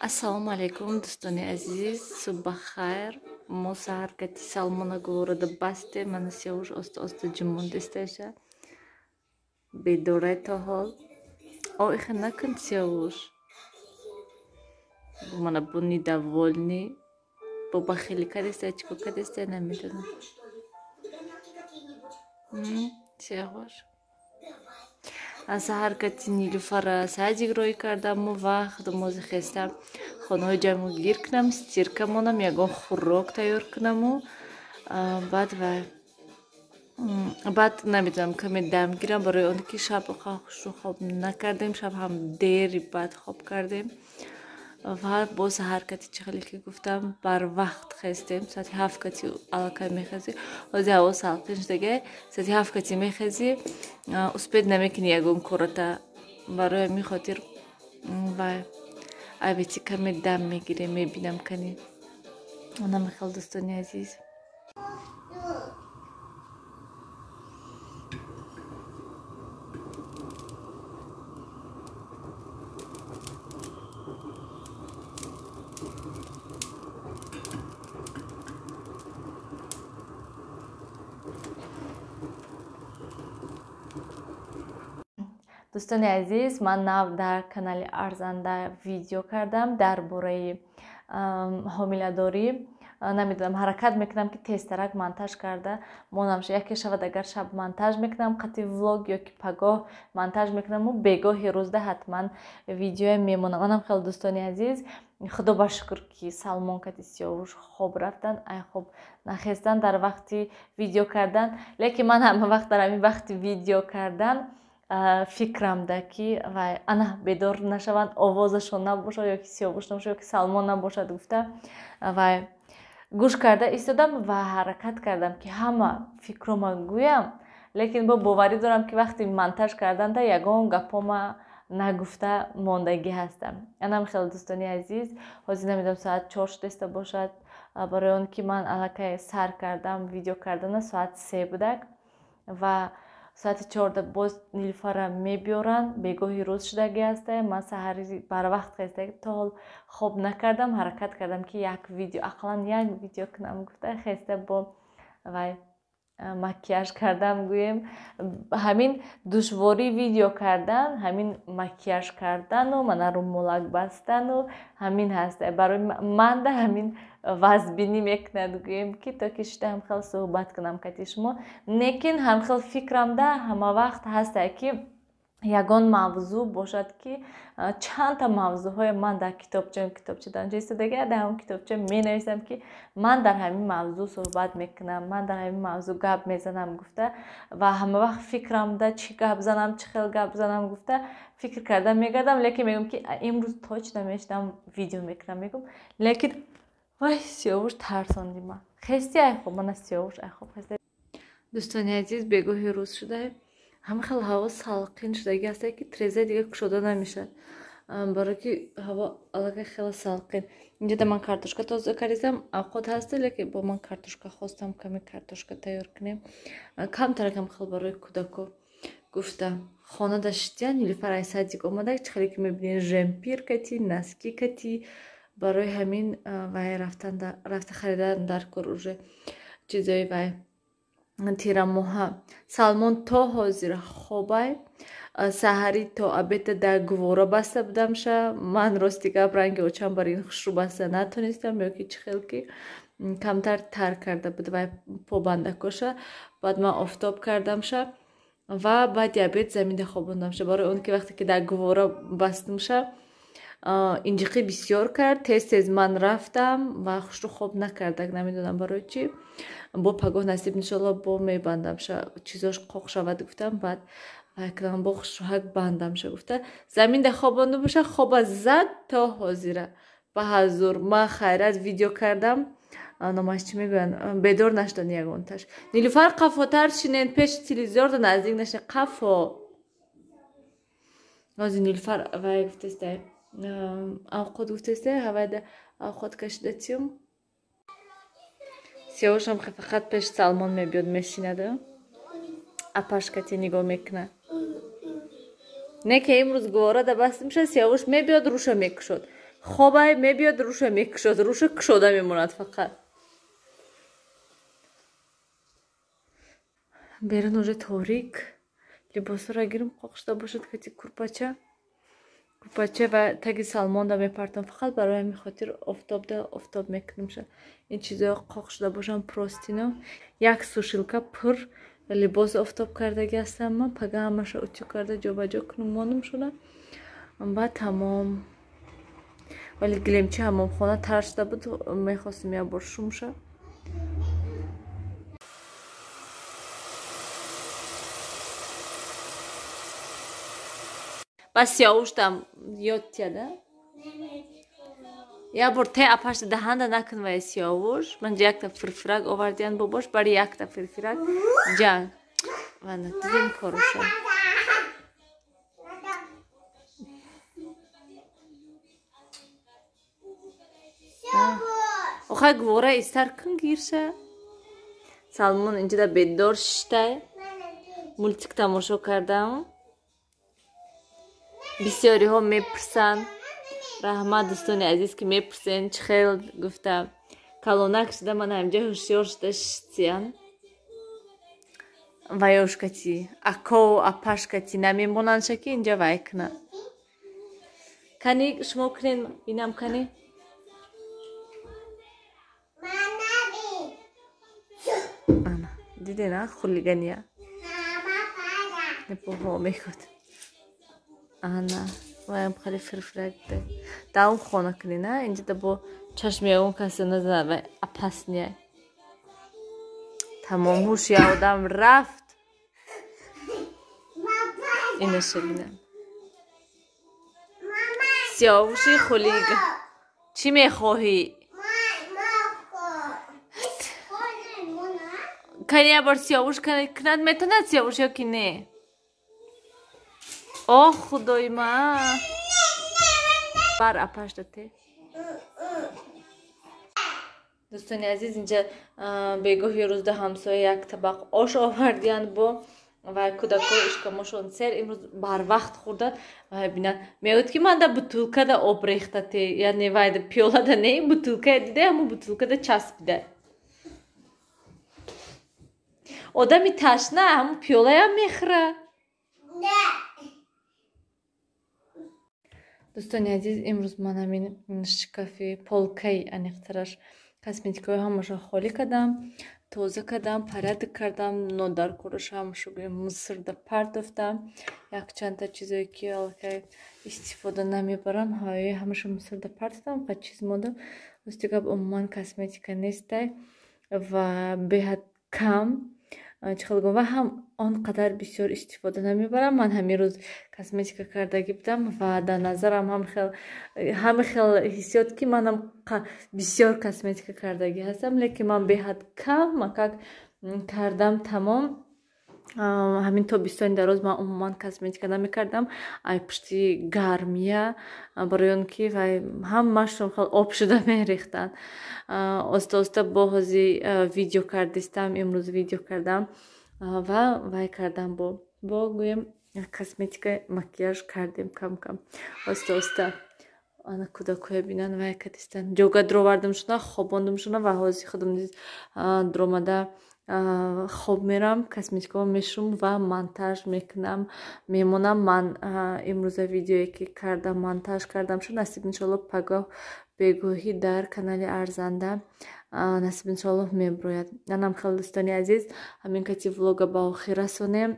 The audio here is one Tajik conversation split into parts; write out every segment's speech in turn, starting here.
Ассалому алайкум, дӯстони азиз, субҳ бахайр. Мо саҳар кати Салмона гуворода бастем, мана Сиёвуш оста оста ҷумондесташа. Бедорай то ҳол. О, иха накун, Сиёвуш. Мана бо недовольный. Бо бахилӣ кадеста, чӣ кор кадеста, намедонам. Сиёвуш. Саҳар кати Нилуфара садик рӯй кардаму ва худомози хеста хонаҳои ҷамъу гир кунам, стирка монам, ягон хӯрок тайёр кунаму баъд ва баъд намедонам, каме дам гирам, барои он ки шаб хушрӯ хоб накардем, шаб ҳам дери баъд хоб кардем ва боз саҳар кати, чӣ хеле ки гуфтам, барвақт хестем, соати 7 кати аллакай мехезӣ. Ҳозир ҳаво салқин шудагай, соати 7 кати мехезӣ, успеть намекунӣ ягон кората. Барои ҳамин хотир ва абети каме дам мегирем, мебинам кани. Намехел, дӯстони азиз. Дӯстони азиз, ман нав дар канали Арзанда видео кардам дар бораи ҳомиладорӣ. Намедонам, ҳаракат мекунам, ки тезтарак монтаж карда монам. Яке шавад, агар шаб монтаж мекунам қати влог, ё ки пагоҳ монтаж мекунаму бегоҳи рӯзда ҳатман видеоя мемонам. Манам хеле, дӯстони азиз, худо ба шукр, ки Салмон кати Сиёвуш хоб рафтан, ай хоб нахестан дар вақти видео кардан. Лекин ман ҳама вақт дар ҳамин вақти видео кардан фикрамда, ки вай ана бедор нашаванд, овозашон набошад, ё ки Сиёвуш набошад, ё ки Салмон набошад гуфта вай гӯш карда истодам ва ҳаракат кардам, ки ҳама фикрома гӯям. Лекин бо боварӣ дорам, ки вақти монтаж карданда ягон гапома нагуфта мондагӣ ҳастам. Анам хеле, дӯстони азиз, ҳозир намедонам, соат 4 шудеста бошад, барои он ки ман аллакай сар кардам видео кардана соат 3 будак ва соати 4 боз Нилуфара мебиёранд, бегоҳи рӯз шудагӣ ҳастае. Ман саҳари барвақт хестагӣ, то ҳол хоб накардам, ҳаракат кардам, ки як видео, ақаллан як видео кунам гуфта, хеста бо вай макияж кардам гӯем. Ҳамин душвории видео кардан, ҳамин макияж кардану мана румолак бастану ҳамин ҳаст. Барои манда ҳамин вазбинӣ мекунад гӯем, ки то ки шида ҳамхел суҳбат кунам кати шумо. Лекин ҳамхел фикрамда ҳама вақт ҳастае, ки ягон мавзӯъ бошад, ки чандта мавзӯъҳое ман дар китобча, китобча дар онҷо истодага, дар ҳамон китобча менависам, ки ман дар ҳамин мавзӯъ суҳбат мекунам, ман дар ҳамин мавзӯъ гап мезанам гуфта, ва ҳама вақт фикрамда чӣ гап занам, чӣ хел гап занам гуфта фикр карда мегардам. Лекин мегӯям, ки имрӯз точно мешинам, видео мекунам, мегӯям. Лекин вай, Сиёвуш тарсонди ман. Хести ай хоб, мана Сиёвуш ай хоб хеста. Дӯстони азиз, бегоҳи рӯз шуда, ҳама хел ҳаво салқин шудагӣ ҳастае, ки треза дига кушода намешавад, барое ки ҳаво аллакай хеле салқин. Инҷода ман картошка тоза кардам, авқот ҳаста, лекин бо ман картошка хостам, каме картошка тайёр кунем, камтаракам хел барои кӯдако гуфта. Хонада шитя, Нилуфар ай садик омада, чӣ хеле ки мебинед, жемпир кати, носки кати. Барои ҳамин вай рафта харидан дар кор уже чизои вай тирамоҳа. Салмон то ҳозир хобай. Саҳарӣ то обеда дар гувора баста будамша. Ман рости гап, ранги очам бар ин хушрӯ баста натонистам, ё ки чӣ хел ки камтар тар карда буд вай побандакоша. Баъд ман офтоб кардамша ва баъди обед заминда хобондамша, барои он ки вақте ки дар гувора бастамша, инҷиқӣ бисёр кард. Тез тез ман рафтам ва хушрӯ хоб накардак, намедонам барои чӣ. Бо пагоҳ насиб, иншоалло, бо мебандамша, чизош қоқ шавад гуфтам, баъд вай кунам, бо хушрӯҳак бандамша гуфта заминда хобонда боша, хоба зад то ҳозира ба ҳазур. Ман хайрат видео кардам, номаш чӣ мегӯянд, бедор нашуданд ягонташ. Нилуфар, қафотар шинен, пеши телевизорда наздик нашин, қафо. Ҳозир Нилуфар вай гуфтестай, авқот гуфтестай, ҳавайда авқот кашида тиюм. Сиёвушам фақат пеши Салмон мебиёд, мешинада, апашкати нигоҳ мекунад. Не ки имрӯз гувора да баста мешавад, Сиёвуш мебиёд, рӯша мекушод. Хобай мебиёд, руша мекушод, руша кушода мемонад фақат. Берун уже торик. Либосҳоро гирм қоқ шуда бошад, кати курпача. Курпача ва таги Салмонда мепартам. Фақат барои ҳамин хотир офтобда офтоб мекунам. Ин чизҳо қоқ шуда бошанд, простино. Як сушилка пур либос офтоб кардаги ҳастам ман. Пага ҳамаша утюг карда ҷобаҷо кунам, монам шуда. Баъд тамом. Вале гилемчи ҳамомхона тар шуда буд, мехостем як бор шумша. Бас сиёвуштам ёд тияда? Як бор те апашта даҳанда накун вай сиёвуш. Ман якта фирфирак овардиян бобош, бари якта фирфирак ҷанг. Вана дидем коруша. Охай гувора истар кун гирша. Салмон инҷода бедор шиштай. Мультик тамошо кардам. Бисёриҳо мепурсанд. Раҳмат дӯстони азиз, ки мепурсен чӣ хел гуфта. Калонак шуда ман ҳамҷа ҳушёр шуда шитиян. Ваёшкати, акову апашкати намемонандша ки инҷа вай кунад. Кани шумо кунен бинам кани. Ана, дидена хулигания. Непоҳо мекуд. Ана, ваям хеле фирфирак де. Даум хона кунӣ, на? Инҷа да бо чашми ягон касе назанад, вай опасния. Тамом ҳуши одам рафт. Инаша бинам. Сиёвуши хулига. Чӣ мехоҳӣ? Кани як бор сиёвуш кунад, метавонад сиёвуш ё ки не? Оҳ, худои ман! Бар апашта те. Дӯстони азиз, инҷа бегоҳи рӯзда ҳамсоя як табақ ош овардиянд бо ва кӯдакҳои ишкамошон сер имрӯз барвақт хӯрданд. Ва бинанд, мегӯяд ки ман да бутулкада об рехта те, яъне вай пиёлада не, бутулкае дида, ҳамун бутулкада часпида. Одами ташна ҳамун пиёлаям мехӯра. Дӯстони азиз, имрӯз ман ҳамин шкафи полкаи аниқтараш косметикаҳои ҳамаша холӣ кардам, тоза кардам, порядок кардам, нодаркораша ҳамаша гӯям мусорда партофтам. Якчандта чизое ки аллакай истифода намебарам, ҳаёи ҳамаша мусорда партофтам, фақат чиз мондам. Рости гап, умуман косметика нестай ва беҳад кам. Чӣ хел гӯям, ва ҳам он қадар бисёр истифода намебарам. Ман ҳамин рӯз косметика кардагӣ будам ва дар назарам ҳама хел ҳиссиёт ки манам бисёр косметика кардагӣ ҳастам, лекин ман беҳад кам макак кардам тамом. Ҳамин тобистони дароз ман умуман косметика намекардам, ай пушти гармия, барои он ки вай ҳамаашон хел об шуда мерехтанд. Оста оста бо ҳози видео кардистам, имрӯз видео кардам ва вай кардам бо гӯем косметика макияж кардем кам-кам оста оста. Ана кӯдакҳоя бинанд вай кардистанд. Ҷога дровардам шуда, хобондам шуда ва ҳози худам низ дромада хоб мерам, косметикаҳо мешум ва монтаж мекунам, мемонам. Ман имрӯза видеое ки кардам, монтаж кардам шуд, насиб иншоалло пагоҳ бегоҳӣ дар канали Арзанда насиб иншоалло меброяд. Анам хеле дӯстони азиз, ҳамин кати влога ба охир расонем.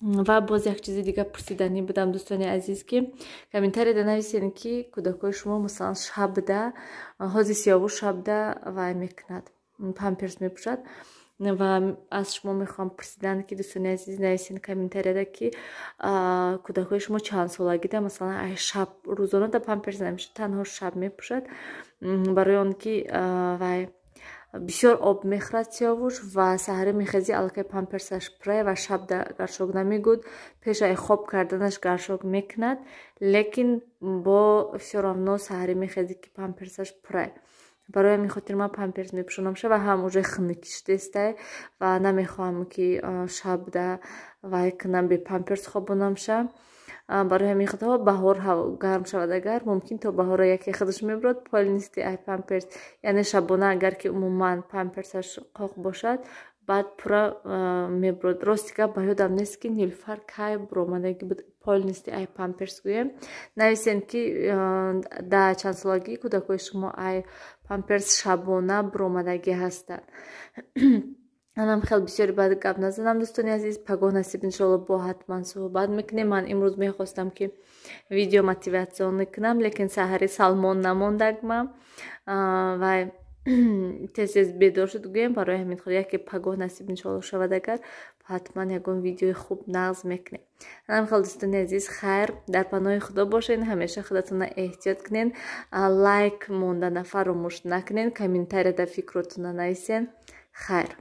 Ва боз як чизи дига пурсиданӣ будам дӯстони азиз, ки комментарияда нависен ки кӯдакҳои шумо масалан шабда, ҳози сиёвуш шабда вай мекунад, памперс мепӯшад. Ва аз шумо мехоҳам пурсидан ки дӯстони азиз нависен комментарияда ки кӯдакҳои шумо чанд солагида масалан ай шаб рӯзона да памперс намешад, танҳо шаб мепӯшад, барои он ки вай бисёр об мехӯрад сиёвуш ва саҳарӣ мехезӣ аллакай памперсаш пурай ва шабда гаршок намегӯд, пеш ай хоб карданаш гаршок мекунад, лекин бо всё равно саҳарӣ мехезӣ ки памперсаш пурай. Барои ҳамин хотир ман памперс мепӯшонам ва ҳам уже хунукӣ шудестай ва намехоҳам ки шабда вай кунам бе памперс хобонам ша. Барои ҳамин то баҳор гарм шавад, агар мумкин, то баҳора яке худаш мебурад полностью ай памперс, яъне шабона агар ки умуман памперсаш қоқ бошад, баъд пурра мебурад. Рости гап, ба ёдам нест, ки Нилуфар кай буромадагӣ буд полностью ай памперс гӯем. Нависем, ки дар чандсолагии кӯдакҳои шумо ай памперс шабона буромадагӣ ҳастанд. Анам хел бисёри баъд гап назанам, дӯстони азиз. Пагоҳ насиб, иншоалло, бо ҳатман суҳбат мекунем. Ман имрӯз мехостам, ки видео мотивационный кунам, лекин саҳари Салмон намондагма ва тез тез бедор шуд гӯем. Барои ҳамин худ яке пагоҳ насиб, иншоалло, шавад агар, ҳатман ягон видеои хуб нағз мекунем. Анам хел, дӯстони азиз, хайр, дар паноҳи Худо бошед, ҳамеша худатонро эҳтиёт кунед, лайк мондана фаромӯш накунед, комментарияда фикротонро нависен. Хайр.